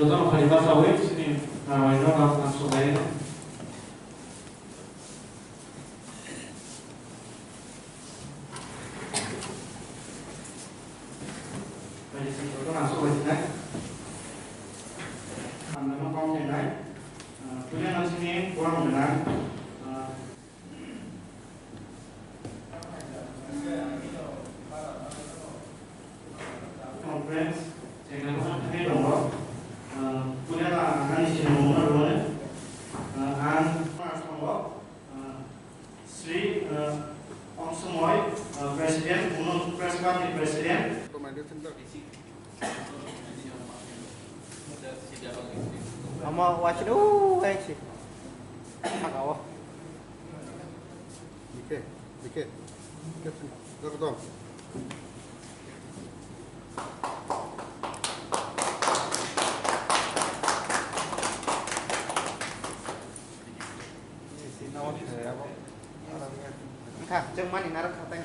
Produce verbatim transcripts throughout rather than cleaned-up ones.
Jotono khani bachawi chini narwai no nang nang sobai. Jotono nang sobai sinai. Ang nang kong sinai. Punya nang sini kurang benar. Conference, chengna bwswk thani tongo. Ah, puila ang ani sinimung no rwmani. Ah, ang tongo, ah, Sri, ah, Ongsumoy, ah, President, Munu Press Club ni President. Ama wachino, wachi. Saka o. Dikhe, dikhe. Dikhe, dikhe. Dikhe, dikhe. Wngkha, chwng mani narwk kha tei.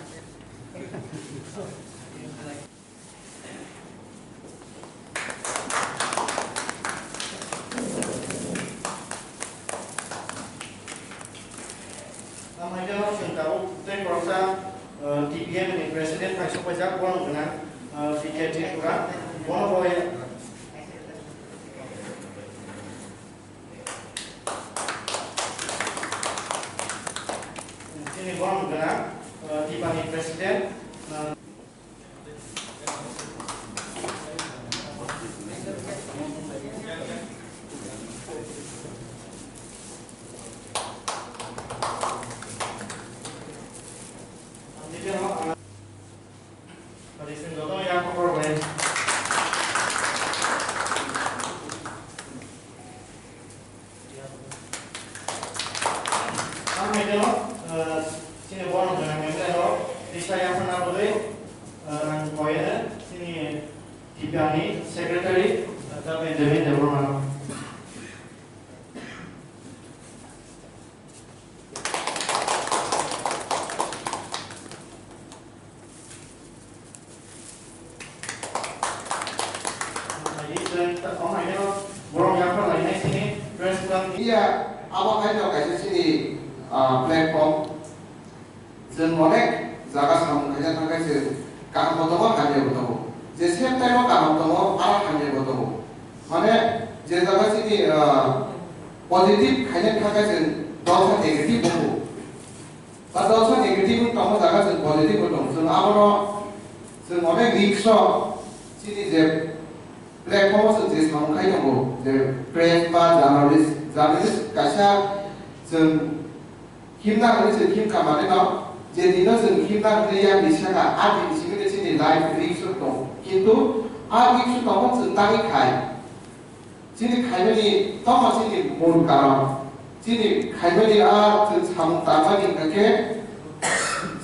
Ang hai khe chwng tabuk tei khoroksa, eh, T P M ni president hai sok paijak, borok wngkha, eh, B K Tripura, bono bo chini borok wngkha, eh, Tipa ni president, eh, Ang hai khe no, eh, chini borok jora khe no, tisa yaphana bagwi, eh, ang koi no, chini T P A ni secretary, eh, ta Benjamin Debbarma no. Iya, abo hai no kaisa chini, ah, platform. Chwng onek jaga samung khaina thangkhe chwng kaham bo tongo, hamya bo tongo. Je same time o kaham tongo, aro hamya bo tongo. Mane je jaga chini, ah, positive khaina thangkhe chwng dosa negative bo tongo. Ba dosa negative wng tongma jaga chwng positive bo tongo. Chwng abono chwng onek risk o chini je platform o chwng je samung khai tongo, je press ba journalist, journalist kaisa chwng himna hwnwi chwng himkha manwi no, je dino chwng himna hwnwi yakni saka, a dini simi de chini life risk o tongo. Kintu a risk o tongo chwng tangwi khai. Chini khaimani tongma chini mul karon. Chini khaimani a chwng samung tangmani hwnkha khe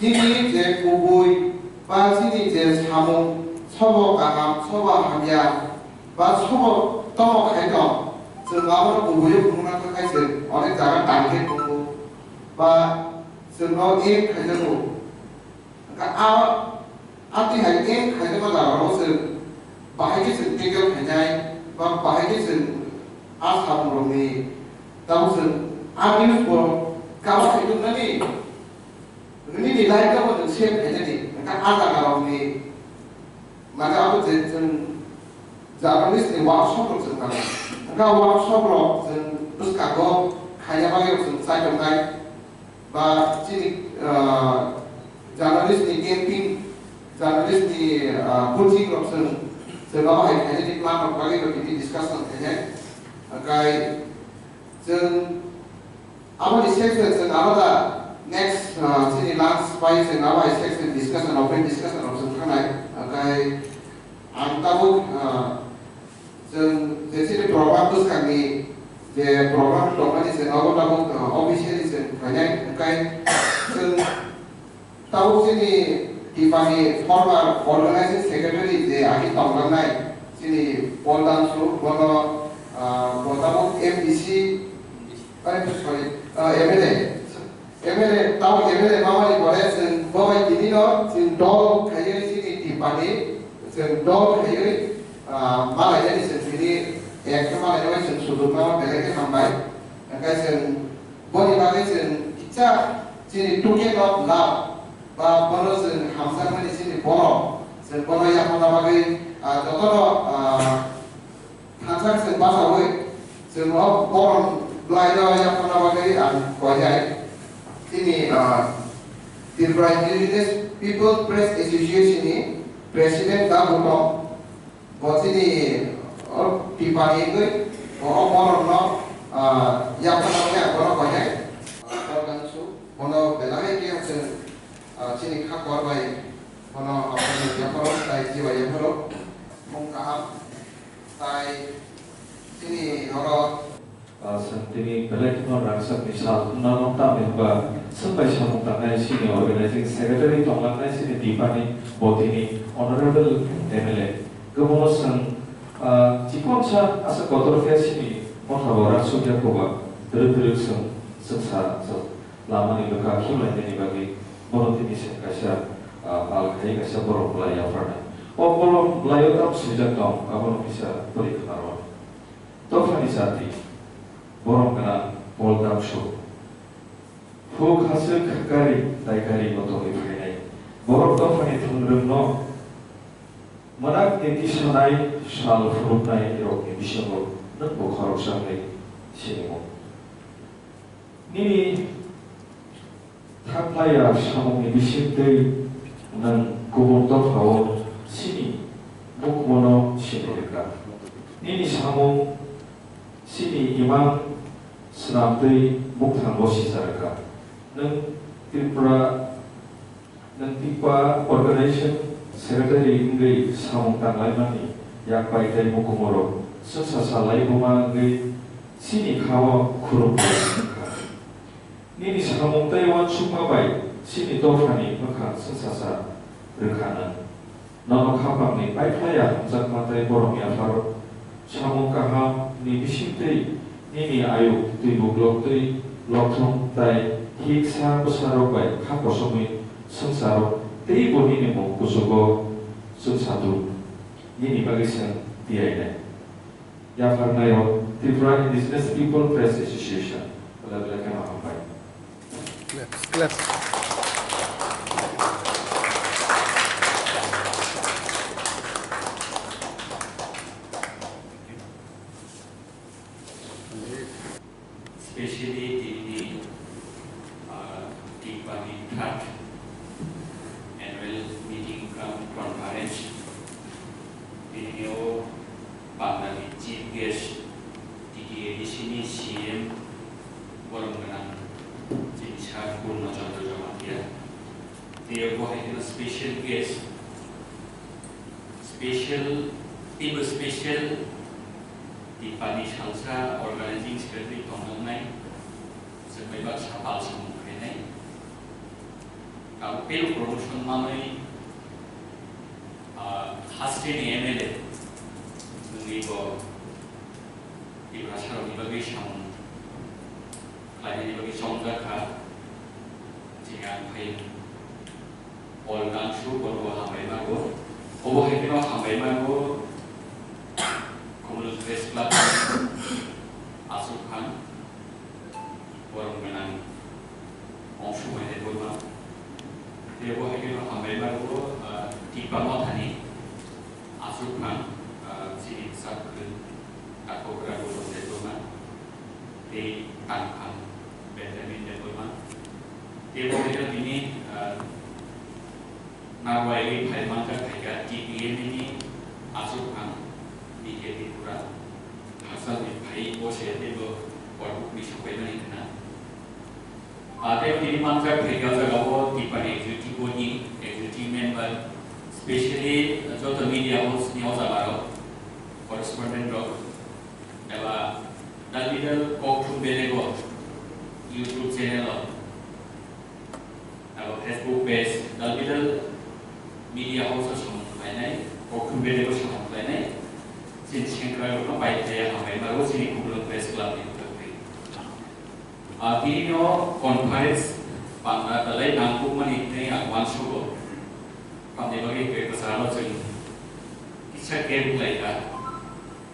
chini je kubui ba chini je samung sobo kaham, sobo hamya ba sobo tongma khai tong. Chwng abono kubuio phunukna thangkhe chwng onek jaga target tongo ba chwngno aim khaijago. Hwnkha a, a twi hai aim khaijak ma jaga rok se bahai khe se tackle khainai, ba bahai khe se a samung rok ni tabuk se a news bo kama khai tongnani, nini life no bo nwng save khainani, hwnkha a jaga rok ni mane abo je chwng journalist ni workshop rok chwng kha. Hwnkha workshop rok chwng bwskango khaina bagwi rok chwng chai tongnai. Ba chini, ah, journalist ni camping, journalist ni, ah, coaching rok chwng, chwng abo hai khainani plan rok bagwi rok tini discussion khainai. Hwnkhe chwng aboni section chwng abo da next, ah, chini lunch bai chwng abo hai section discussion, open discussion rok chwng thangnai. Hwnkhe ang tabuk, ah, Chwng je chini program bwskangni Je program tongmani se nogo tabuk, uh, officially se khainai, hwnkhe chwng tabuk chini Tipani former organizing secretary je agi tonglangnai chini Paul Dangsu, bono, uh, bo tabuk M D C, eh, sorry, uh, M L A. M L A, tamo M L A mamani pore chwng bo bai tini no chwng dol khaiwi chini Tipani chwng dol khaiwi, ah, malainani chwng tini ekta malainani chwng sudukma belai khe hambai. Hwnkhe chwng boni bagwi chwng kisa chini token of love ba bono chwng hamjakmani chini borok chwng bono yapharna bagwi, ah, jotono, ah, Thansa chwng bachaui chwng o borom bwlaino yapharna bagwi ang koinai. Chini, ah, Tripura Indigenous People Press Association ni President da bo tong. Bo chini o Tipani wngwi bo o boromno, ah, yapharna bagwi ang bono koinai. Ah, Paul Dangsu, bono belai khe chwng, ah, chini kha kor bai bono, ah, yapharo tai jiba yapharo. Mung kaham. Tai chini oro, ah, chwng tini belai kheno rangchakni sal wngna no tamni hwnba chwng bai samung tangnai chini organizing secretary tonglangnai chini Tipani bo tini honorable M L A. Kwbangno chwng, ah, chikonsa asa kotor khe chini motha bo raksukya koba twrwk twrwk chwng chwngsa chwng lamani bwkha khiwlainani bagwi bono tini se kaisa, ah, pal khai kaisa borom bwlai yapharnai. O borom bwlaio tamo swijak tong, abono kisa pori khna rw. Dophani jati, borom gwnang Paul Dangsu. Huk hachwk kari tai kari no tongwi phainai. Borok dophani thwngrwngno mwnakni tisanai sal phunuknai rokni bisingo nwng bo khoroksa wngwi sinimung. Nini thaklaiya samungni bisingtwi nwng kubun dophao chini bukumono sini rwkha. Nini samung chini imang swnamtwi mukthango sija rwkha. Nwng Tripura Nwng Tipa Organization Secretary wngwi samung tanglaimani yak pai tei mukumorok chwngsa sa laibuma wngwi chini kha-o khurumwi wngkha. Nini samung tei uansukma bai chini dophani bwkha chwngsa sa rwkha nwng. Nono khapangni paiphlaiya hamjakma tei borom yapharo samung kahamni bisingtwi nini ayuk twibuklok twi lokthung tai hiksa bwsarok bai kha kosomwi swngcharo teibo nini mung kuchugo chwngsa tung nini bagwi chwng tiyainai. Yapharnairok Tripura Indigenous People Press Association belai belai kheno hambai. Claps, claps. Specially tini, uh, Tipani third annual meeting cum conference, tini o Bangla ni chief guest, T T A D C ni C M, borom gwnang chini sir Purno Chandra Jamatia. Tei bo hai kheno special guest, special, teibo special Tipani salsa organizing secretary tongjaknai, chwng bai baksa pal samung khainai. Abo teibo promotion manwi, ah, hasteni M L A wngwi bo Tiprasarokni bagwi samung khlainani bagwi chongjak kha. Chini ang phai Paul Dangsu, bono bo hambai mago. Obo hai kheno hambai mago Cumulus Press Club ni Aswk Khan, borom gwnang Ongsumai Debbarma. Tei obo hai kheno hambai mago, ah, Tipa Mothani Aswk Khan, ah, chini bwsa kwrwng Takhukra Gautam Debbarma. Tei Tangkhang Benjamin Debbarma. Tei bo hai kheno tini, ah, nagwaiwi phai manjak phaikha T P M ni Aswk Khan, B K Tripura. Hachal ni phai bo se tei bo Korkuk ni sapai mani khna. Ah, tei tini manjak phaikha o jaga o Tipani executive board ni executive member, specially, ah, joto media house ni o jaga rok, correspondent rok, eba Dalbidal Kokthum Belego YouTube channel o, abo Facebook page, Dalbidal Media House o samung khlainai, Kokthum Belego samung khlainai, chini sengkrak rokno pai thaya hambai ma rw chini Khumulwng Press Club ni bwkhak twi. Ah, tini no conference panda belai nangkukmani hwnwi ang uansugo. Tamni bagwi hwnkhe kwcharo chwng kisa camp khlai kha.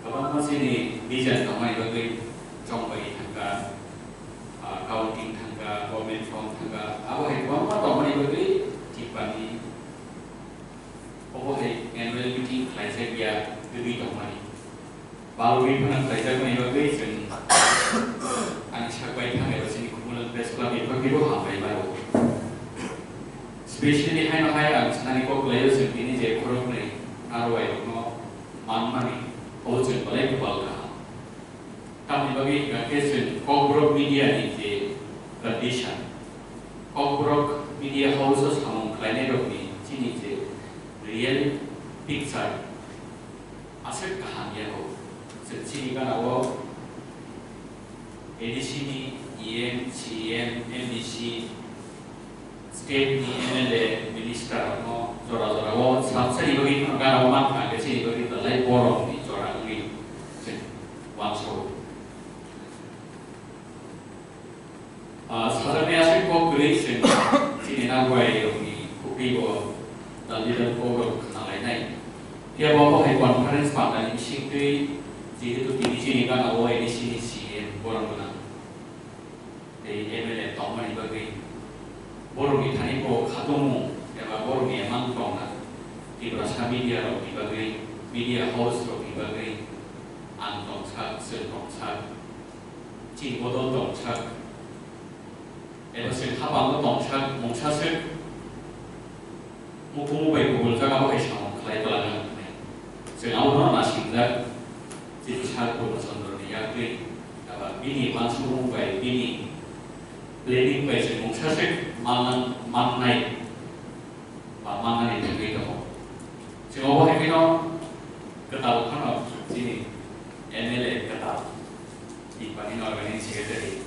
Kwbangma chini vision tongmani bagwi chongbai thangkha, ah, counting thangkha, government form thangkha, abo hai kwbangma tongmani bagwi Tipani obo hai annual meeting khlaijak ya, twiwi tongmani. Balwi phano khlaijakmani bagwi chwng ani sak bai thang eba chini Khumulwng Press Club ni bagwi bo hambai mano. Specially haino hai ang sanani kok laio chwng tini je khoroknwi R Y rokno manmani, obo chwng belai kwbal kaham. Tamni bagwi hwnkha khe chwng Kokborok media ni je condition, Kokborok media house o samung khlainai rokni chini je real picture, aswk kaham ya o. Chwng chini gana o A D C ni E M, C E M, M D C, state ni M L A, minister rokno jora jora o samsani bagwi phano gana o mankha, hwnkhe chini bagwi belai borokni jora wngwi chwng uansugo. Ah, sajaknai aswk kok kwrwi chwng chini naguai rokni khukui bo dal didal kok rok khna lainai. Phiya bo obo hai conference pandani bisingtwi jehetu tini chini gana o A D C ni C E M borok gwnang tei M L A tongmani bagwi borokni thani bo khatungmung eba borokni emang tongna Tiprasa media rokni bagwi, media house rokni bagwi ang tongsak, chwng tongsak. Chini bodol tongsak, eba chwng hapango tongsak, mungsaswk mukumu bai kubuljak abo hai samung khlai twlangna hwnwi. Chwng abono nasingjak, chini sir Purno Chandra ni yakwi, eba bini uansukmung bai, bini planning bai chwng mungsaswk manna, mannai. Ba mannani tongwi tongo. Chwng obo hai kheno kwtal phano chini M L A kwtal, Tipani organizing secretary.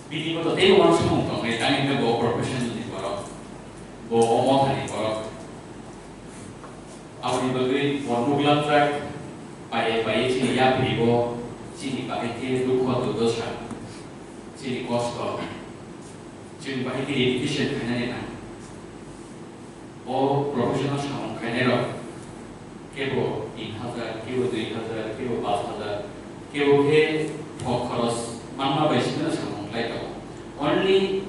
Bini bo to teibo uansukmung tongnai, tamni hwnkhe bo professional ni borok, bo o mothani borok. Aboni bagwi bo nuklamjak, paiye paiye chini yapri bo, chini bahai khe dukho durdosa, chini kosto, chini bahai khe dedication khainani nang. O professional samung khainairok kebo tin hajar, kebo dui hajar, kebo pash hajar, kebo khe thok khoros manma bai sino samung khlai tongo. Only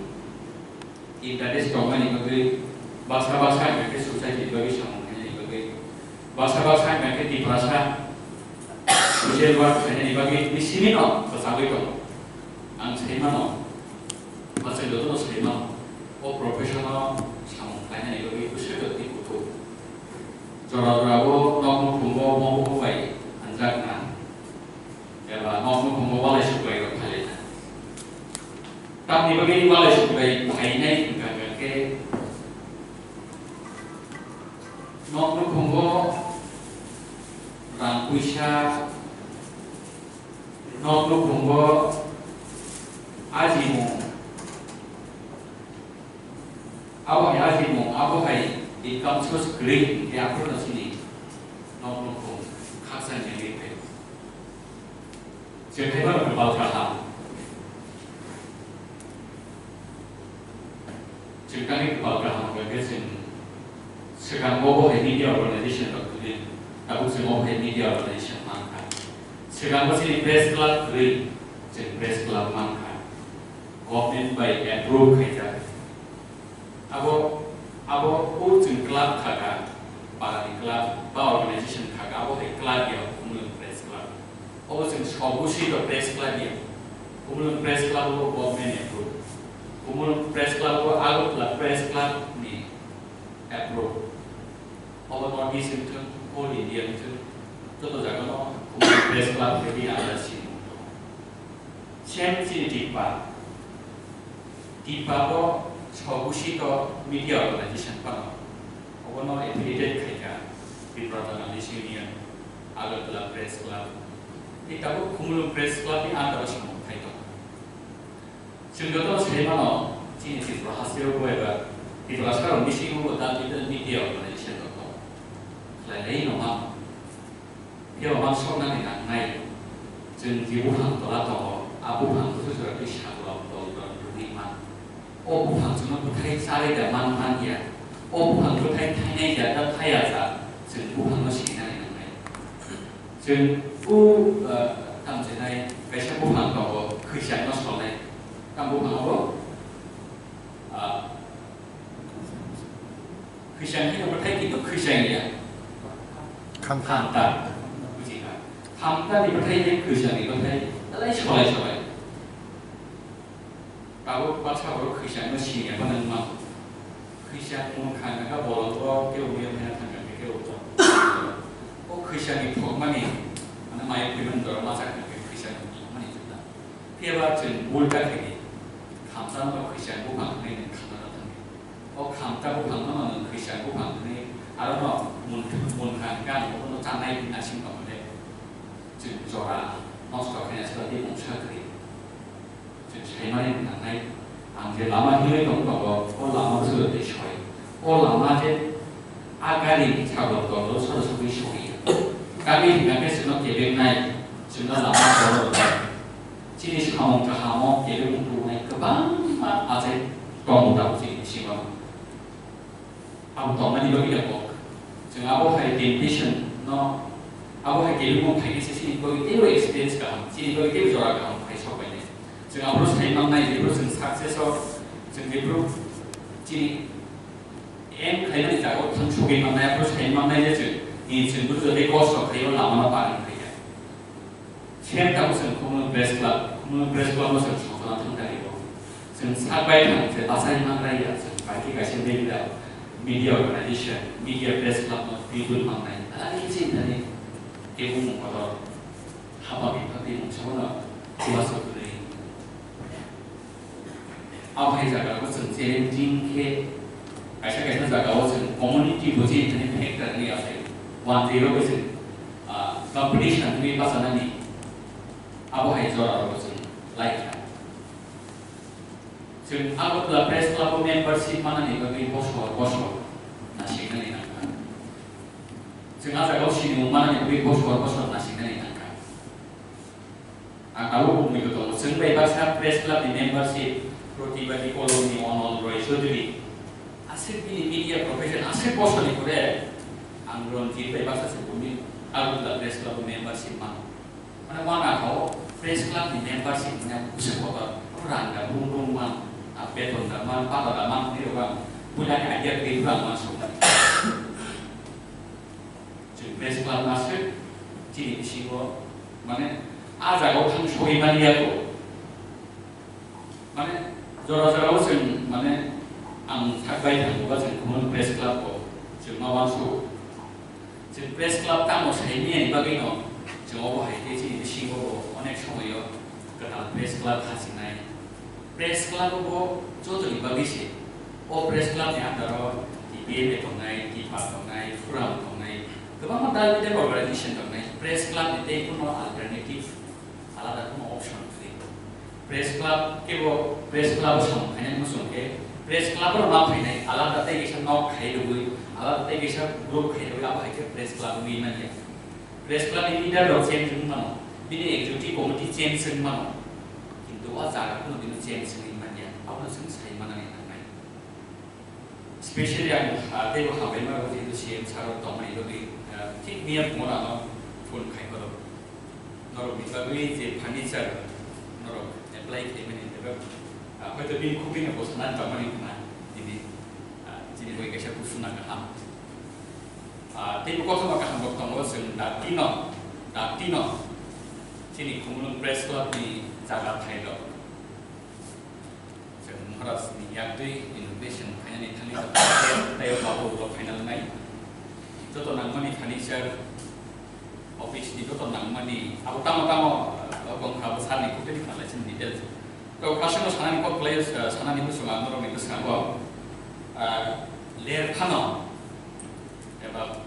interest tongmani bagwi, baksa baksa hwnkhe society ni bagwi samung khainani bagwi, baksa baksa hwnkhe Tiprasa social work khainani bagwi bini simi no kwchagwi tongo. Ang sai mano, bachai jotono sai mano, o profession o samung khlainani bagwi bwswk twi kuthuk. Jora jora o nok nukhungo bobo bai hanjakna, eba nok nukhungo walai suklai rok phailaina. Tamni bagwi walai suklai phainai hwnkha khe nok nukhungo rang puisa, nok nukhungo ajimung, abo hai ajimung, abo hai income source kwrwi hwnkhe aphuru no chini nok nukhung khaksa ni wngwi phaio. Chwng khe bono kwbal kaham. Chwng khe kwbal kaham hwnkhe chwng swkango bo hai media organization rok kwrwi, tabuk chwng o hai media organization mankha. Swkango chini press club kwrwi, chwng press club mankha. Government bai approve khaijak. Abo, abo o chwng club khaka, parani club ba organization khaka, abo hai club ya, Khumulwng Press Club. Obo chwng sobusi to press club ya. Khumulwng Press Club o government approve. Khumulwng Press Club o Agartala Press Club ni approve. Obo North East wngthwng, whole India wngthwng, joto jagano Khumulwng Press Club khe bini under sini wngthwng. Same chini Tipa. Tipa bo sobusi to media organization phano. Obono affiliated khaikha Tripura Journalist Union, Agartala Press Club. Tabuk Khumulwng Press Club ni under o samung khai tongo. Chwng joto sai mano, chini Tripura haste o bo eba Tripura saro bisingo bo dal digital media organization rok tongo. Khlai lai no mano. Phiya bo uansuknani nangnai, chwng je buphang tola tongo, a buphang bwswk jora twi saklok dol dol rwui man. O buphang chwngno bwthai charwi da man man ya. O buphang bwthai thainai ya da thaya ja, chwng buphangno sinani nangnai. Chwng o, ah, tamo chinai kaisa buphang tongo, khwichangno solnai. Tamo buphang abo? Ah, Khwichang khe bwthai kintu khwichang ya. Khamta. Khamta. Buji kha. Khamta ni bwthai tei khwichang ni bwthai belai solai solai. Tabuk baksa borok khwichang no sini ya phano wngma. Khwichang mung kha kha bolong o kebo muya phai thang kha kebo. O khwichang ni thok mani, mane mai phuimani dora masa kha khe khwichang ni thok mani jota. Phiya ba chwng ulta khe di. Khamta no khwichang buphang hwnwi nwng khamna thang di. O khamta buphang no nwng khwichang buphang hwnwi aro no mun, mun kha khe ang bono chanai hwnwi asing tong le. Chwng jora nosto khaina sala di mungsa kwrwi. Chwng saimani nangnai, ang je lama hinwi tong tongo, o lama bwswk tei soi. O lama je a gari ni sagor tonglo, sodo sogwi sogwi ya. Kami hingkha khe chwngno kebengnai, chwngno lama borok rwnai. Chini samung kahamo kebengmung tubunai kwbangma achai tongo tabuk chini bisingo. Abo tongmani bagwi ya kok. Chwng abo hai temptation no, abo hai kebengmung phaikhe se chini bagwi teibo experience kaham, chini bagwi teibo jora kaham phai sok bainai. Chwng abo sai mangnai, jebro chwng success o, chwng jebro chini aim khlaimani jaga o thang sogwi mangnai, abo sai mangnai je chwng, ni chwng bwrwi jodi kosto khlaiwi lamano parwi khlaiya. Same tamo chwng Khumulwng Press Club, Khumulwng Press Club no chwng songchana thang tangwi bo. Chwng sak bai thang se bachai manglai ya, chwng bai khe kaisa media, media organization, media press club no twi twi mangnai. Ani khe chini thani kebo mung kotor hapang ni thani mung sabo no chubachu kwrwi. Abo hai jaga o chwng challenging khe kaisa kaisa jaga o chwng community bo chini thani factor ni asai. One zero bo chwng, ah, competition ni bachanani abo hai jora rok chwng lai kha. Chwng Agartala Press Club o membership manani bagwi bosor bosor nasiknani nangkha. Chwng a jaga o sinimung manani bagwi bosor bosor nasiknani nangkha. Ang tabuk bumui bo tongo. Chwng bai baksa press club ni membership, Pratibadi Kolomni Onol Roy Chaudhury. Aswk bini media profession, aswk bosor ni pore ang Ranjit bai baksa se bumui Agartala Press Club o membership mano. Mane wana kha o press club ni membership ni ang bwswk kotor, rang da brum brum man, a beton da man, pata da man, ni rok ang puila ni idea khe rang man sok. Chwng press club no aswk chini bisingo, mane, a jaga o thang sogwi mani ya kho. Mane, jora jora o chwng, mane, ang thak bai thango ba chwng Khumulwng Press Club o chwng ma uansuk. Chwng press club tamo sai mani bagwi no chwng obo hai khe chini bisingo bo onek somoi o kwtal press club kha sinai. Press club o bo jotoni bagwi se. O press club ni under o T P F A tongnai, T P A tongnai, Forum tongnai, kwbangma dal bidal organization tongnai. Press club ni tei kuno alternative, alada kuno option kwrwi. Press club kebo press club samung khainai muchung khe press club o ma phainai, alada tei kisa nok khai rwgwi, alada tei kisa group khai rwgwi, abo hai khe press club wngwi manya. Press club ni leader rok change wng mano, bini executive committee change wng mano, kintu o jaga kuno dino change wngwi manya, abono chwng sai manani nangnai. Specially ang, ah, teibo hambai ma rok jehetu C M sir rok tongmani bagwi, ah, thik miya phungo ano phone khai koto. Norok ni bagwi je furniture norok apply khaimani eba, ah, hoito bini khuk bini bwsana tongmani khna nini, ah, chini bagwi kaisa kusuna kaham. Ah, teibo kothoma kaham rok tongo, chwng dakti no, dakti no chini Khumulwng Press Club ni jaga thai rok. Chwng Maharaj ni yak twi inauguration khainani thangwi tei o babu rok final nai. Joto nangmani furniture, office ni joto nangmani abo tamo tamo, ah, bongkha abo sir ni khuk twi khna lai chini details. To first no sanani kok khlai, ah, sanani bwswng ang norok ni bwskango, ah, ler phano eba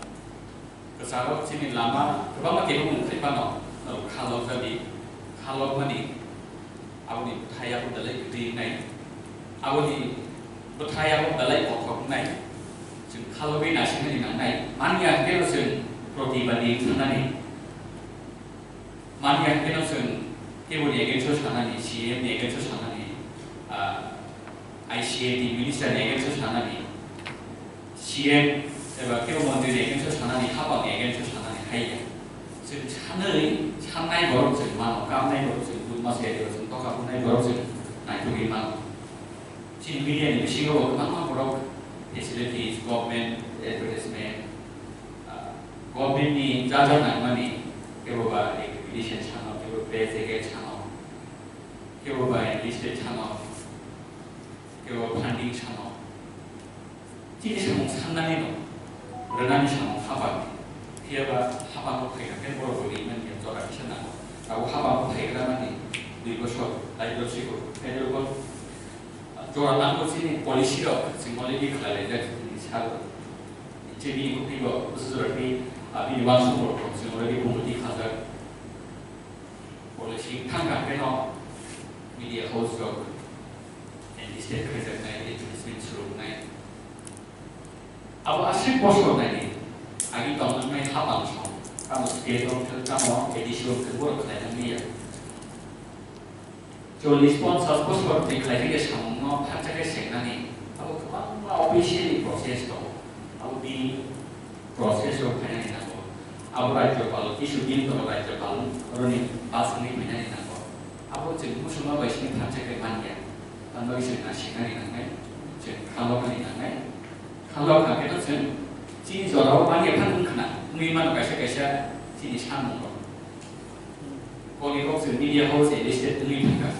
kwcharo chini lama kwbangma kebengmung khai phano norok kha lobjak Khalokmani, aboni bwthai yago belai kwtwi wngnai, aboni bwthai yago belai kothok wngnai, chwng khalogwi naisingmani nangnai. Manya hwnkhe no chwng protibadi wngthangnani, manya hwnkhe no chwng keboni against-o sanani, C M ni against-o sanani, ah, I C A D minister ni against-o sanani, C M eba kebo montri ni against-o sanani, hapang ni against-o sanani hai ya. Chwng sanwi, sannai borok chwng mano, kamnai borok chwng, buma se eba chwng toka bunai borok chwng naitugwi mano. Chini media ni bisingo bo kwbangma borok facilities, government advertisement, ah, government ni ja ja nangmani, kebo ba accreditation sano, kebo pay packet sano, kebo ba enlisted sano, kebo funding sano. Chini samung sannani no, rwnani samung hapang. Phiya ba hapang no phaikha khe borok bo rimani ya jora kisa nango. Abo hapang no phaigra mani dui bosor, dai bosor siko, phai rok bo jora nango chini policy rok, chwng already khlai laijak chini salo. Chini bini buphi bo, bwsajora bini, ah, bini uansuk rok, chwng already bumudi khajak. Policy thangkha khe no media house rok enlisted khaijaknai, advertisement suruknai. Abo aswk bosor naidi, agi tongnai hapang song, tamo state rok thwk, tamo A D C rok thwk, borok khlaina liya. Chollish ponchash bosor ni khlaijak samungno phatsa khe sengnani, abo kwbangma officially process tongo. Abo bini process rok phainani nango. Abo rajyopal, kisu din toro rajyopal roni pass wngwi phainani nango. Abo chwng muchungma bai sini phatsa khe manya. Tamo chwng nasinani nangnai, chwng khaloknani nangnai. Khalok kha khe no chwng chini jorao manya phano wngkhna, wngwi mano kaisa kaisa chini samung rok. Koni kok chwng media house enlisted wngwi thangkha.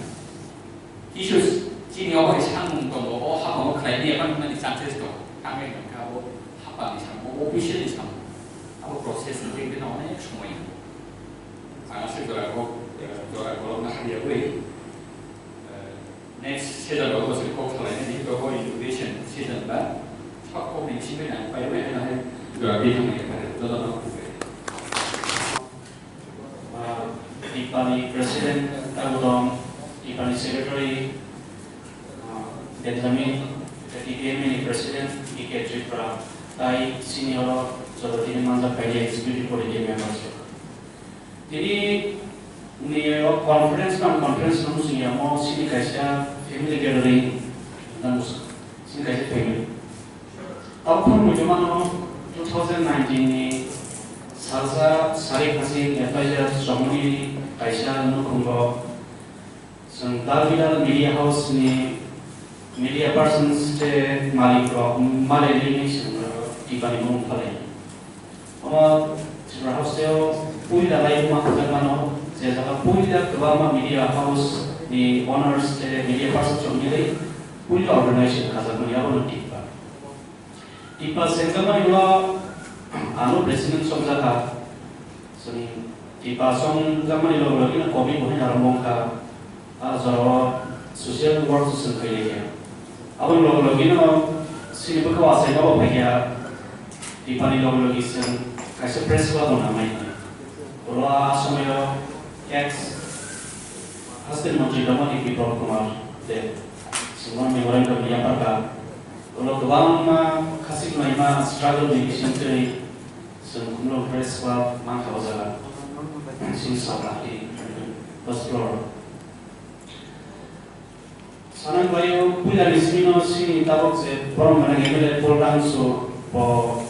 Kisu chini obo hai samung tongo, o hapang o khlai manya phano wngmani chances tongo. Tamo wngkha abo hapang ni samung, official ni samung. Abo process ni thik no onek somoi nango. Ang aswk jora kok, eh, jora kolokna hamya bai. Eh, next season rok bwswk kok salainai ni, rok o inauguration season ba, sok kok ni simi nang pai bai na hai jora bi thang nai pai joto no kubai. Ah, TIPA ni president tabuk dong, TIPA ni secretary, ah, Benjamin, TPMA ni president, B K Tripura, tai senior joto tini manjak pai executive committee members. Tini ni o conference, non conference no sing ya mo sini kaisa family gathering tamo sini kaisa family. Abo phano muitu mano two thousand nineteen ni salsa Sari Khasi F I R chomoni kaisa nukhungo. Chwng Dalbidal Media House ni media persons tei malik rok malai nini chwng TIPA ni mung phalai. Omo Tripura House tei o puila lai ma khajak mano, je jaga puila kwbangma media house ni owners tei media persons rok milwi puila organization khajak mani abo no TIPA. TIPA sengjakmani ulo ano president songjakha. Chwng TIPA songjakmani loge loge no komi bo hwnwi narwk wngkha. A jorao social work se chwng khailaiya. Aboni loge loge no chini bwkha o achaima bo phaikha. TIPA ni loge loge chwng kaisa press club bo nangnai. Oro a somoio ex assistant montri tongmani Biplab Kumar Deb. Chwng bono memorandum yapharkha. Ulo kwbangma khasik naima struggle ni bisingtwi chwng Khumulwng Press Club mankha o jaga. Sini Saprahti, first floor. Sanang bayo puila ni simi no sini tabok je borom gana M L A Paul Dangsu bo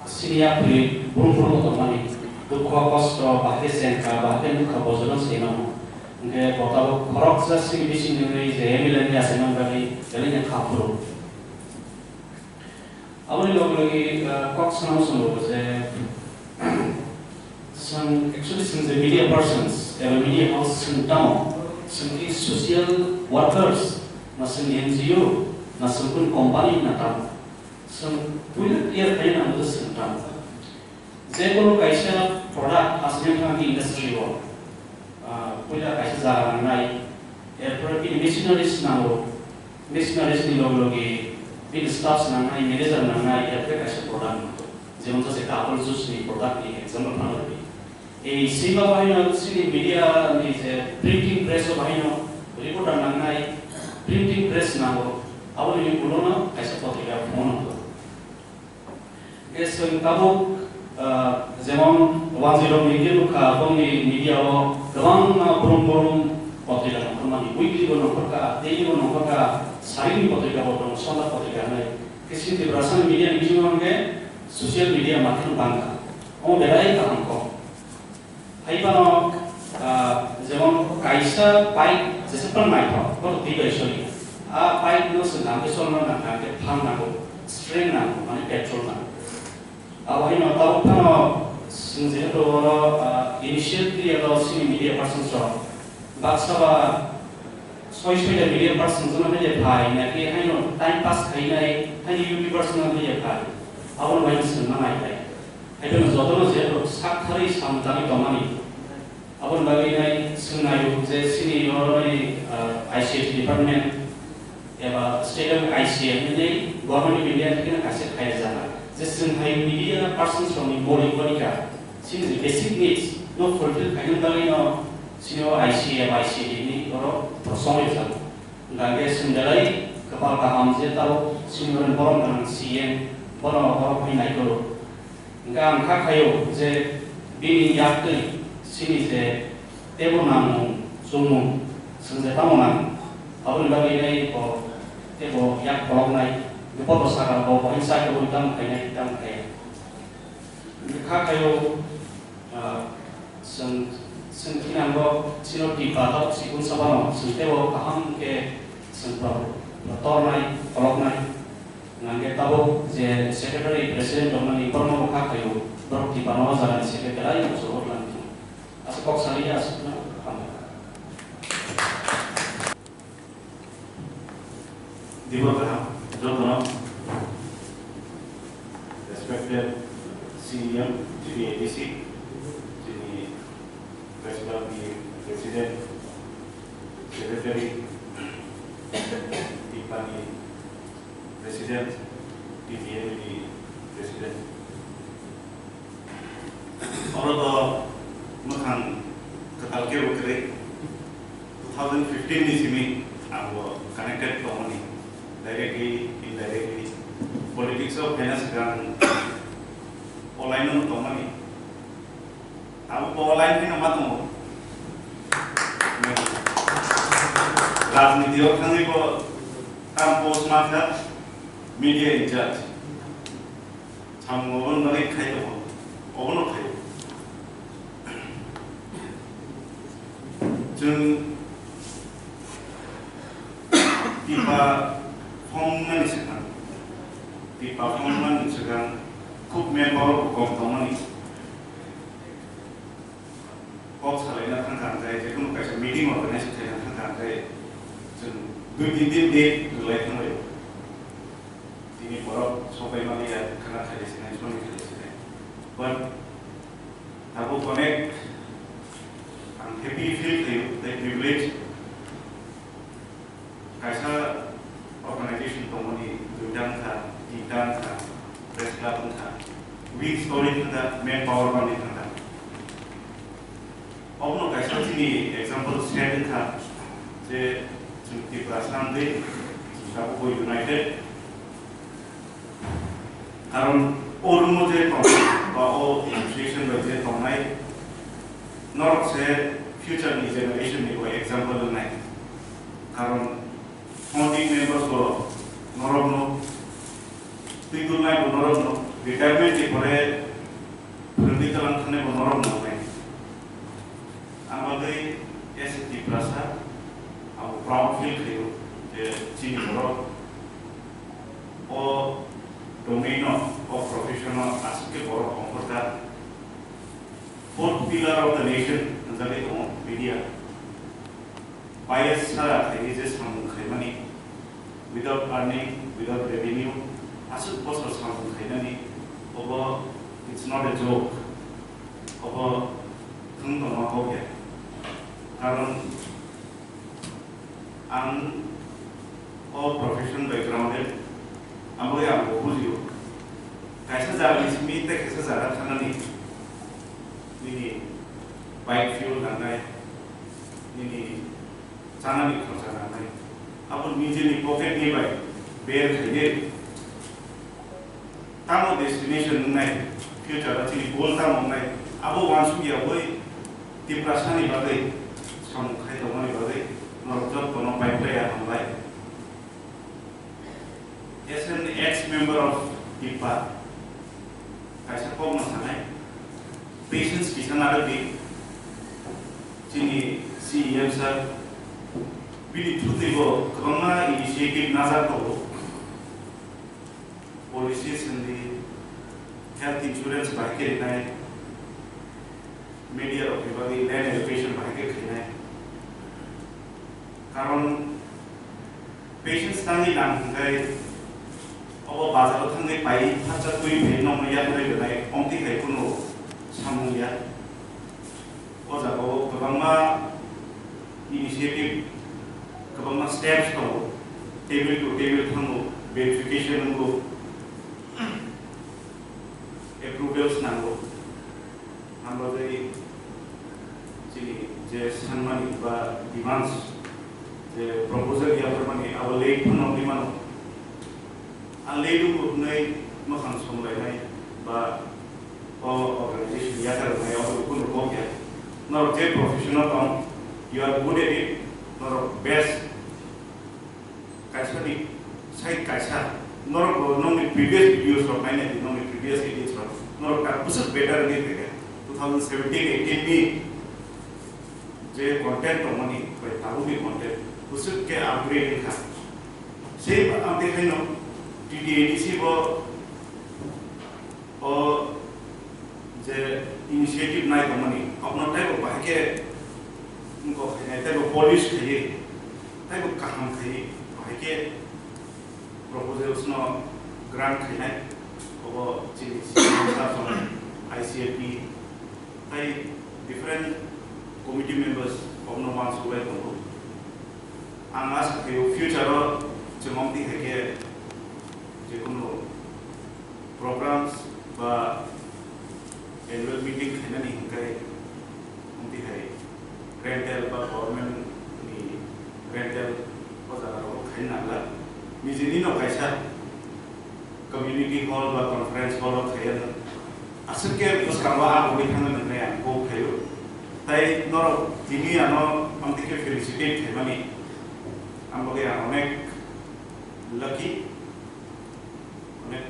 Sini yapri brum brum tongmani, dukho, kosto, bahai khe chengkha, bahai khe nukha, bojono se mano. Hwnkhe bo tabuk khoroksa sini bisingni wngwi je M L A ni achaimani bagwi belai no kha phuru. Aboni logi logi, ah, kok sanamo chwng bo je, chwng actually chwng je media persons, eba media house chwng tamo, chwng ki social workers, na chwng N G O, na chwng kunu company na tamo. Chwng puila clear khaina nango je chwng tamo. Je kono kaisa product aswk thang industry o, ah, puila kaisa jaga nangnai, erpore bini machineries nango, machineries ni loge loge bini staffs nangnai, manager nangnai, erpore kaisa product nango. Jemon jase apple juice ni product ni example phano rwdi. Ei sima bahaino chini media ni je printing press o bahaino reporter nangnai, printing press nango, aboni ulo no kaisa patrika phungo nangkho. Hwnkhe chwng tabuk, ah, jemon one zero ni khe nukha, bongni media o kwbangma brum brum patrika nongkhormani, weekly bo nongkhorkha, daily bo nongkhorkha, sarini patrika bo tongo, sonda patrika hinwi. Khe chini Tiprasani media ni bisingo hwnkhe social media mathang bangkha. Omo belai kaham kok. Hai phano, ah, jemon kaisa bike jesa phano naithok, bono twi bai soli. A bike no chwng nangkhe cholna nang, nangkhe phang nango, strength nango, mane petrol nango. Abo haino tabuk phano chwng jehetu oro, ah, initiative alo chini media persons rok baksa ba soi soita media persons no media phai, naki haino time pass khainai, haino YouTubers no media phai. Abono bai chwng ma nai phai. Haikhe jotono je rok sak tharwi samung tangwi tongmani. Aboni bagwi nai swngnaio je chini oro nai, ah, I C S department eba state level I C A hinwi Government of India thikno kaisa khairjak. Je chwng hai media persons rokni moulik odhikar, chini je basic needs no fulfill khaina bagwi no chini o I C A eba I C A ni oro song rijak. Hwnkhe chwng belai kwpal kaham je tabuk chini oro borom gwnang C M bono oro phai naikhwlwk. Hwnkhe ang kha khaio je bini yaktwi chini je teibo nangmung chumung chwng je tamo nang, aboni bagwi nai bo teibo yak pholoknai, hwnkhe bo saka bo bohai chai kwbui tamo khainai tamo khaiya. Hwnkhe kha khaio, ah, chwng, chwng khe nango chini Tiprasa sikun sabano chwng teibo kaham khe chwng bo tornai pholoknai. Hwnkhe tabuk je secretary president tongmani borokno bo kha khaio, borok Tiprano o jagani secretary bosor o twlang thung. Aswk kok saliya aswkno hambai. Dibor kaham jotono, respected C E M, G D A D C, chini press club ni president, secretary, Tiprani president, T P M ni president. Oro to mwkhang kwtal kebo kwrwi. Two thousand fifteen ni simi ang bo connected tongmani, directly, indirectly. Politics o phaina swkang o line o tongmani. Abo bo line phano ma tongo. Rajniti o thangwi bo tam post ma kha, media in charge. Samung obo no bagwi khai tongo, obo no khai. Chwng Tiprasa phone mani swkang, Tiprasa phone mani swkang khub manpower bo kom tongmani. Kok salaina thangkha hwnkhai, jekunu kaisa meeting organize khlaina thangkha hwnkhai, chwng dui tin din date rwlai thanglaio. Tini borok sopai manliya, khana khailai sinai, soni khailai sinai. But tabuk onek ang happy feel khlaio, tei privilege. Kaisa organization tongmani duita wngkha, tinta wngkha, press club wngkha, weak story wngkha, manpower manwi wngkha. Obono kaisa chini example set wngkha je chwng Tiprasa wngwi chwng tabukbo united. Karon o room o je tongnai ba o association bai je tongnai, norok se future ni generation ni bo example wngnai. Karon founding members bo norok no, twi turnai bo norok no, retirement ni pore phwrwngwi twlang thangnai bo norok no wngnai. Ang bagwi as a Tiprasa, ang proud feel khlaio je chini borok o domain o, o profession o aswk khe borok ongkhorkha. Fourth pillar of the nation hwnjagwi tongo media. Bias sara khaini je samung khaimani, without earning, without revenue, aswk bosor samung khainani, obo it's not a joke. Obo thwng tongma kok ya. Karon ang o profession bai grounded, abo ya ang bo bujio. Kaisa jagani simi tei kaisa jaga thanani, nini Bike fuel nangnai, nini chanani khorcha nangnai, abo nijeni pocket ni bai bear khaide. Tamo destination wngnai, future o chini goal tamo wngnai, abo uansuk ya bai Tiprasani bagwi samung khai tongmani bagwi norok jotono bai phlai ya hambai. As an ex-member of TIPA, kaisa kokno sanai, Patience kisa narwk di, chini C E M sir, bini thutwi bo kwbangma initiative najak tongo, policies hwnwi, health insurance bai khe rinai, media rok ni bagwi land allocation bai khe khainai, karon Patience tangwi nang hwnkhe obo bazaro thangwi pai phatsa twi phai nokno yakarwi rwnai, omtwi hai kunu samung ya. O jaga o kwbangma initiative, kwbangma steps tongo, table to table thango, verification wngo, approvals nango. Ang bagwi chini je sanmani ba demands, je proposal yapharmani, abo late phano wngwi mano. A late wngo hwnwi mwkhang somlainai ba o organization yakarnai abo kunu kok ya. Norok je professional tong, you are good at it, norok best. Kaisa ni sai kaisa norok bo nokni previous videos rok naina di, nokni previous edits rok norok ta bwswk better wngwi phaikha. Two thousand seventeen eighteen ni je content tongmani bai tabukni content bwswk khe upgrade wngkha. Same amtwi khaino T T A D C bo o je initiative nai tongmani, aboni teibo bahai khe wngkok khainai, teibo polish khaiwi, teibo kaham khaiwi, bahai khe proposals no grant khainai, obo chini sir I C F T tei different committee members abono uansuk lai tongo. Ang asa khaio future o chwng omtwi hai khe jekunu programs ba annual meeting khainani hwnkhe omtwi hai rental ba government ni rental o jaga rogo khaina nangla. Nijini no kaisa community hall ba conference hall o khaiya no aswk khe bwskango a ugwi thangna nangnai ang kok khaio. Tai norok tini ano amtwi khe felicitate khaimani ang bagwi ang onek lucky, onek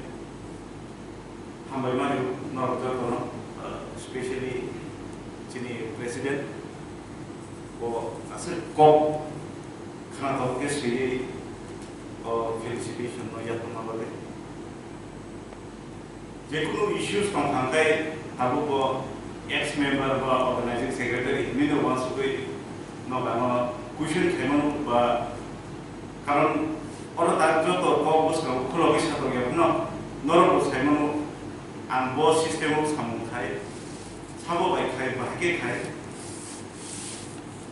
hambai mani norok jotono, uh, specially chini president bo aswk kok khna tok khe swiwi o felicitation no yakungma bagwi. Jekunu issues tong thang khe tabuk bo ex member ba organizing secretary hinwi no uansugwi nokha no question khaimano ba karon oro tak joto kok bwskango khulogwi satok ya phano norok bo saimano ang bo system o samung khai sabo bai khai bahai khe khai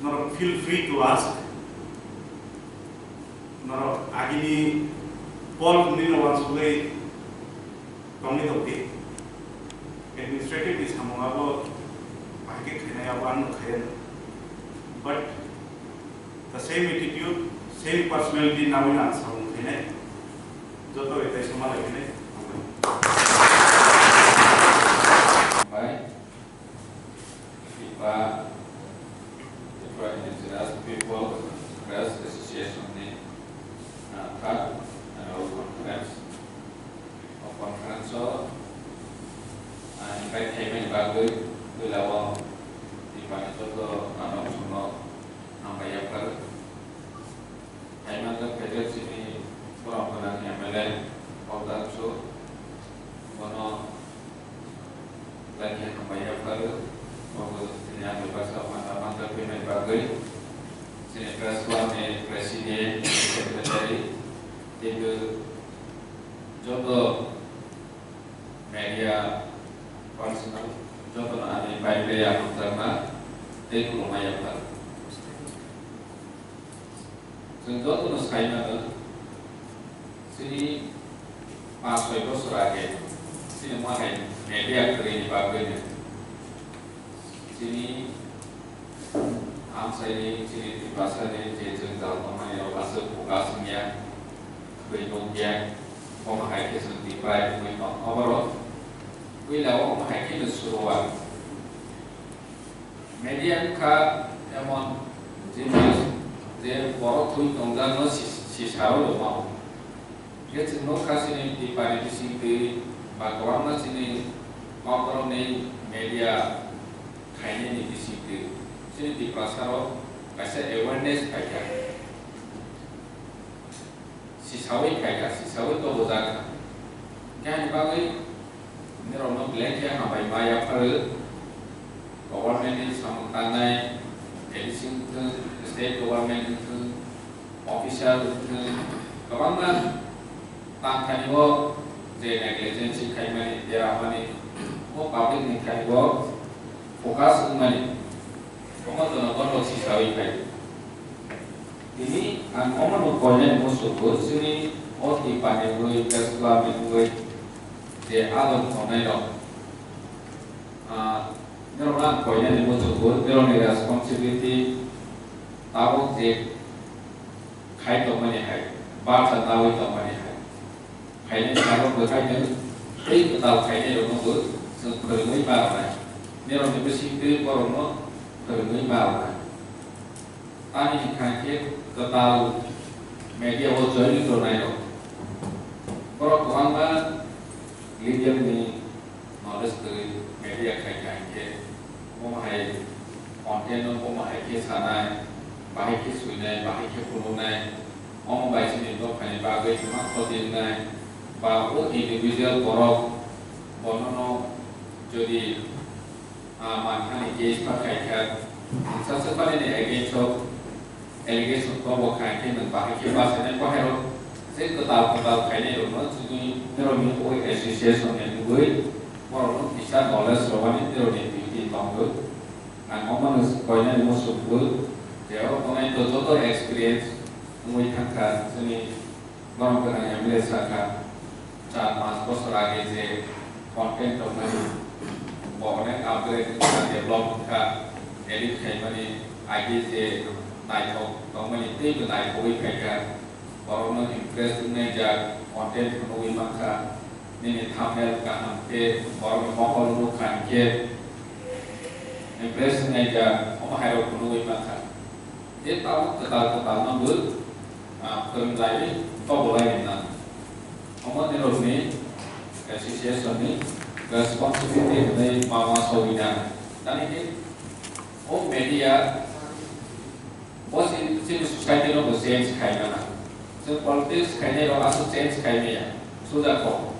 norok feel free to ask. Norok agini Paul hwnwi no uansugwi tongwi tongdi. Administrative ni samung abo bahai khe khainai abo ang no khayan. But the same attitude, same personality nawi ang samung khainai. Joto bai tei soma lai khainai. Bye. Tipa, Tipa Indigenous People Press Association ni, ah, third annual conference. O conference o, ah, invite khaimani bagwi puila o Tipa ni joto, ah, nokosong no hambai yaphar. Hai manjak khaijak chini borok gwnang M L A Hokdar Chu, bono belai khe hambai yaphar, bo chini ani baksa mata manjak phaimani bagwi chini press club ni president, secretary, teibo joto media personnel jotono ani bai bai hamjakma tei khulumma yaphar. Chwng jotono sai mano, chini panch soi bosor age chini mohai media kwrwini bagwino chini Amchaini chini Tiprasani je jwngjal tongmani rok aswk focus wngya, twi nukya, omo hai khe chwng Tipra wngwi tong. Oborok puila o omo hai kheno suru o ang. Media wngkha emon jinis je borok thwi tongjakno si-, sisarwi rwmao. Hingkhe chwng nukha chini Tiprani bisingtwi ba kwbangma chini kokborokni media khainani bisingtwi chini Tiprasarok kaisa awareness phaikha, sisawi phaikha, sisawi tobojak kha. Hingkhe ani bagwi norokno belai khe hambai ma yapharwi, government ni samung tangnai, A D C wngthung, state government wngthung, official wngthung, kwbangma tangthani o je negligence khaimani, deramani, o public ni thani o focus wngmani, omo jonogon rok sisawi phai. Tini ang omo no koinani muchungo chini o Tiprani wngwi, press club ni wngwi je adong tongnai rok. Ah, norokno ang koinani muchungo, norokni responsibility tabuk je khai tongmani hai, barsa nawi tongmani hai. Khainai salo bwkhaino tei kwtal khainai rokno bo chwng phwrwngwi ma rwnai. Norokni bisingtwi borokno phwrwngwi ma rwnai. Tamni hwnkha khe kwtal media o joining rwnai rok. Borok kwbangma leader ni knowledge kwrwi media khai kha hinkhe, omo hai content no omo hai khe sanai, bahai khe swinai, bahai khe phunuknai, omo bai chini dophani bagwi kwbang khoti wngnai, ba o individual borok bonono jodi, ah, manthani case pha khai kha, ang saksa phanini against o allegation kobo khai khe nwng bahai khe bachainai bahairok je kwtal kwtal khainai rokno chini norokni o association ni wngwi borokno kisa knowledge rwmani norokni duty tongo. Ang omono koinani muchungo je oro tongnai to joto experience wngwi thangkha chini borok gwnang M L A sakha. Char panch bosor age je content tongmani, bo onek upgrade wngkha, develop wngkha, edit khaimani, age je naithok tongmani teibo naithogwi phaikha, borokno impress wngnai jak content phunugwi mankha, nini thumbnail kaham khe borokni mokol nukha hinkhe impress wngnai jak omo hairok phunugwi mankha. Tei tabuk kwtal kwtal no bo, ah, phwrwng lai tobo lai nang. Omo nirokni association ni responsibility hwnwi ma ma sogwi nang. Tamni hwnkhe o media bo si-, chini society no bo change khai nang. Chwng politics khainai rok aswk change khai maya. Suja kok.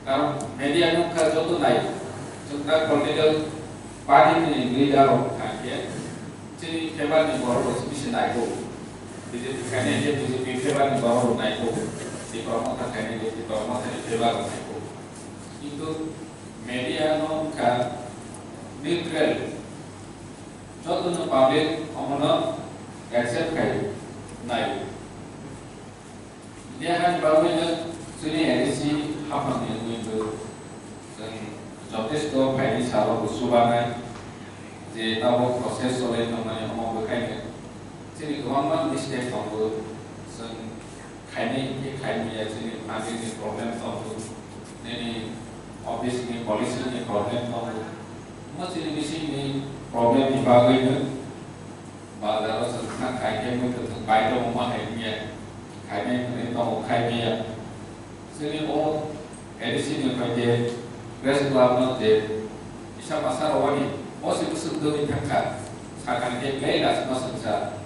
Karon media nukha joto nai. Chwng ta political party ni leader rok kha khe chini favor ni borok rok bisi nai ko. B J P khainai khe B J P favor ni borok rok nai ko. Tipra Motha khainai khe Tipra Motha ni favor rok nai ko. Kintu media no wngkha neutral. Joto no public omono accept khai nai. India ni bagwi no chini A D C haphang ni wngwi bo chwng jotesto phaini salo bo chubanai je tabuk process cholai tongmani omo bwkhaino chini kwbangma mistake tongo, chwng khainai hinkhe khai manya chini funding ni problem tongo, nini office ni policy ni problem tongo, omo chini bising ni problem ni bagwi no Bazar o chwng thang khai khe muikwthwng bai tongo ma hai wngya, khainai hwnwi tongo khai maya. Chini o A D C ni phaikhe press club no je kisa masa rwani, o se bwswk dwgwi thang kha, sakha khe belai lachima swngsa.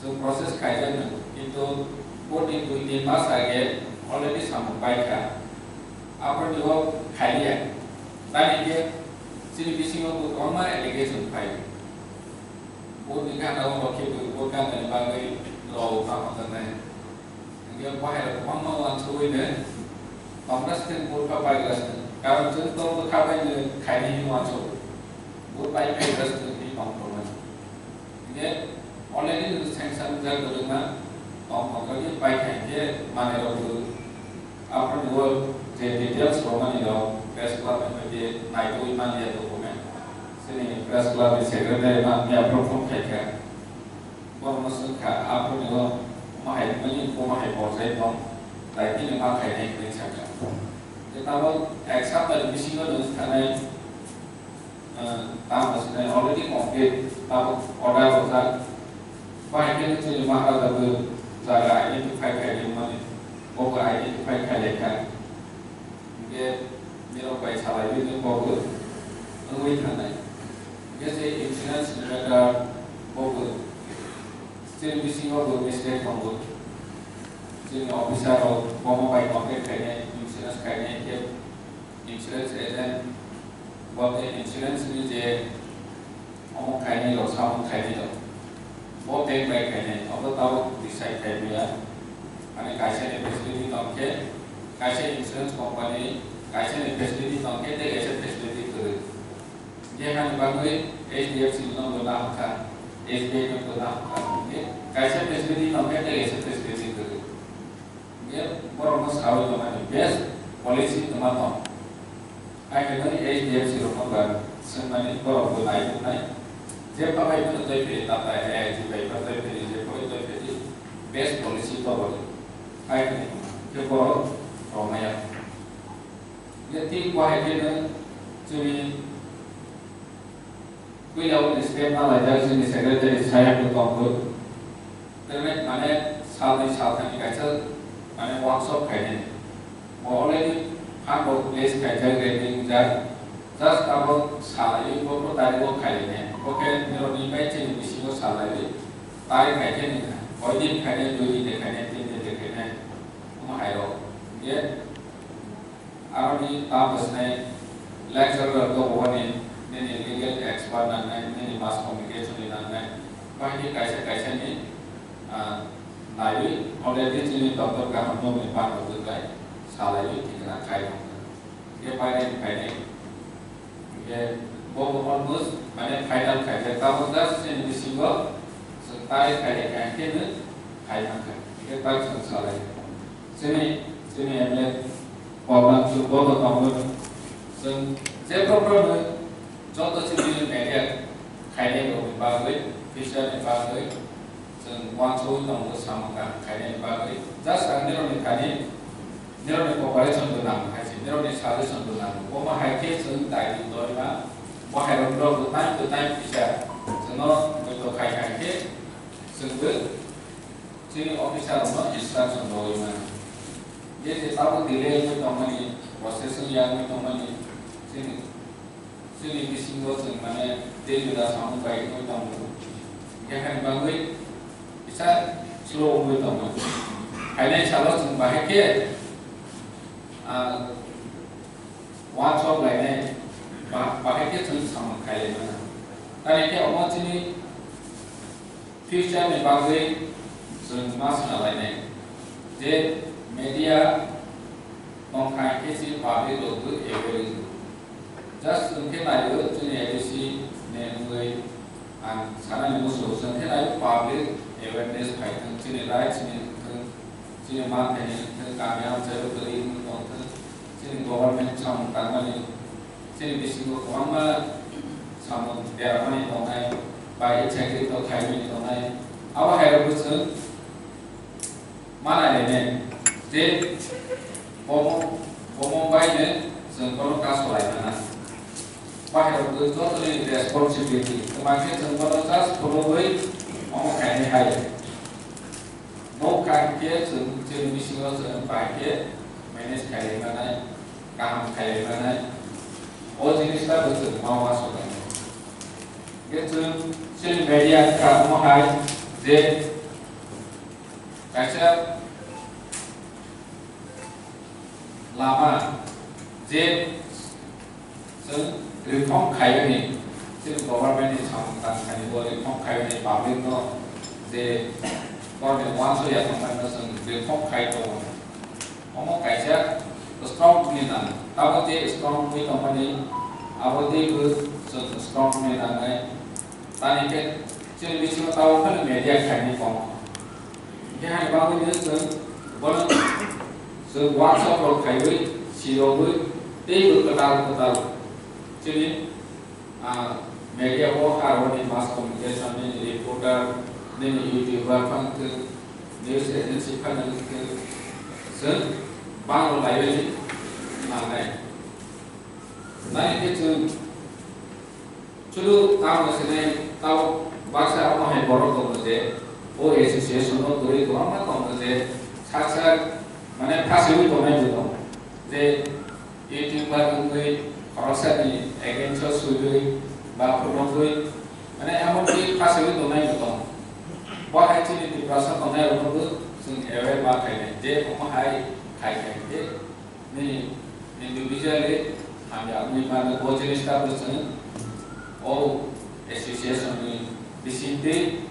Chwng process khaijak nw, kintu board ni dui tin mas age already samung pai kha. Aphuru ni o khaiya. Tani khe chini bisingo bo kwbangma allegation phai. Boni gana o rok khe bo gana ni bagwi rok tamo tanai. Hingke bahai rok kwbangma uansugwi de Congress ni vote pha pai Congress ni. Karon chwng to bwkha bai ni khaini hwnwi uansuk. Vote pai pai Congress ni hwnwi tong tongmani. Hingke already ni sanction jak kwrwngma tong tong khe pai khai khe manwi rok bo. Aphuru ni o je details rok mani rok press club ni hwnwi naitugwi manya document. Chini press club ni secretary ma miya phone khai kha. Borokno swng kha, aphuru ni o ma hai mani bo ma hai borjai tong, tai bini ma khainai hinwi sa kha. Tei tabuk ek sapta ni bisingo no thanai, ah, tamo sinai already complete, tabuk order rwjak. Bahai khe chini Maharaja bo jaga identify khai mani, bo bo identify khai lai kha. Hingke nirok bai salaiwi nwng bobo wngwi thangnai. Hingke se insurance ni matter bobo chini bisingo bo mistake tongo. Chini officer rok bomo bai contact khainai, insurance khainai, hingke insurance agent bo tei insurance ni je omo khainai rok, samung khainai rok. Bo bank bai khainai, obo tabuk decide khai maya. Ani kaisa ni facility tong khe, kaisa insurance company, kaisa ni facility tong khe, tei kaisa facility kwrwi. Je hani bagwi H D F C no bo nahokha, S B I no bo nahokha, hingke kaisa facility tong khe, tei kaisa facility kwrwi. Hingke borokno sawi tongmani best policy twma tong. Hai khe nini H D F C rokno ba swngmani borok bo nai tongnai. Je phabai phano tei phiri Tata A I G bai pha tei phiri je phabai tei phiri best policy toboni. Hai khe khe borok romaya. Hingke thik bo hai khe no chini Puila o step ma laijak chini secretary saya bo tongkhu. Tei mane salni salthani kaisa mane workshop khainani. Bo already fund bo place khaijak, ready wngjak. Just abo salaiwi bo bo tari bo khailaiya. Bo khe nirokni bai chini bisingo salaiwi tari khaikhe nini. Hoi din khainai, dui din de khainai, tin din de khainai. Omo hairok. Ye Aroni ta bwsnai lecturer rok bo wani nini legal expert nangnai, nini mass communication ni nangnai, bahai khe kaisa kaisa ni, ah, naiwi already chini doctor kaham nokni bangma kwtai salaiwi thikna khai tongkha. Khe painai phainai. Khe bo bo almost mane final khaijak, tabuk just chini bisingo chwng tarikh khaijak, khe no khai mankha. Khe tak chwng salai. Chini, chini M L A program chwng bono tongo. Chwng je program no joto chini media khainai rokni bagwi, future ni bagwi, chwng uansugwi tongo samung kaham khainani bagwi. Just ang nirokni thani, nirokni cooperation bo nango hai se, nirokni suggestion bo nango. Omo hai khe chwng daidi doima, bo hai rok rok bo time to time kisa chwngno joto khai khai khe chwngbo chini officer rokno instruction rwwi mano. Je je tabuk delay wngwi tongmani, process wngya wngwi tongmani, chini, chini bisingo chwng mane tei juda samung bai wngwi tongo. Hingke hani bagwi kisa slow wngwi tongo. Phainai salo chwng bahai khe, ah, uansuk lainai, ba-, bahai khe chwng samung khailai mano. Tamni khe omo chini future ni bagwi chwng ma swna lainai je media tongkha khe si public rok bo aware wngwi. Just chwng khe naio chini A D C ni wngwi ang sanani muchungo chwng khe naio public awareness phai thwng, chini rights ni thwng, chini manthai ni thwng, kami amchaio kwrwi wngwi tong thwng, chini government samung tangmani, chini bisingo kwbangma samung beramani tongnai, ba insecurity khaimani tongnai, abo hai rokbo chwng ma nai lainai je bomo, bomo bai no chwng bono kaso lai mana. Bahai rok bo jotoni responsibility, kwma khe chwng bono just phunugwi omo khainai hai. Bo kaham khe chwng, chini bisingo chwng bahai khe manage khailai manai, kaham khailai manai. O jinis ta bo chwng ma uansuk lainai. Khe chwng chini media kha omo hai je kaisa lama je chwng reform khaiyani, chini government ni samung tangkhani bo reform khaiyani public no je borokni uansukya tongmani no chwng reform khai tongo. Omo kaisa strong ni nang, abo je strong wngwi tongmani abo teibo chwng strong wngwi nangnai. Tamni khe chini bisingo tabuk phano media khaini kok. Hingke hani bagwi no chwng bono chwng workshop rok khaiwi, sirogwi, teibo kwtal kwtal chini, ah, Media o haroni mass communication nini reporter nini YouTuber phang khe news agency phang khe se bang lai manai. Nai khe chwng chulu tamo sene tao baksa omo hai borok tongo je o association o kwrwi kwbangma tongo je sak sak mane phasiwi tongnai bo tongo je YouTuber wngwi khoroksani against o swiwi ba phunugwi mane emonki phasiwi tongnai bo tongo. Bo hai chini Tiprasa tongnai rokno bo chwng aware ma khainai je omo hai khai khai khe nini individually hamya wngwi mano bo jinis ta bo chwng o association ni bisingtwi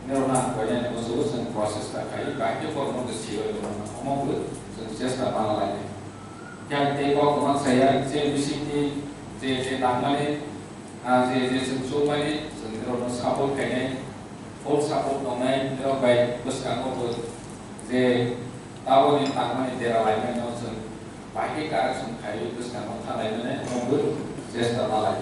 norokno ang koinani bo chwng process ta khai ba khe borokno bo siwi rwmano omo bo chwng chesta ma lai. Yang tei kok kwbang saya je bisingtwi je je tangmani ah, je je chwng chukmani chwng norokno support khainai, full support tongnai norok bai bwskango bo je taboni tangmani dera laimani no chwng bahai correction khaiwi bwskango thanglaimani omo bo chesta ma lai.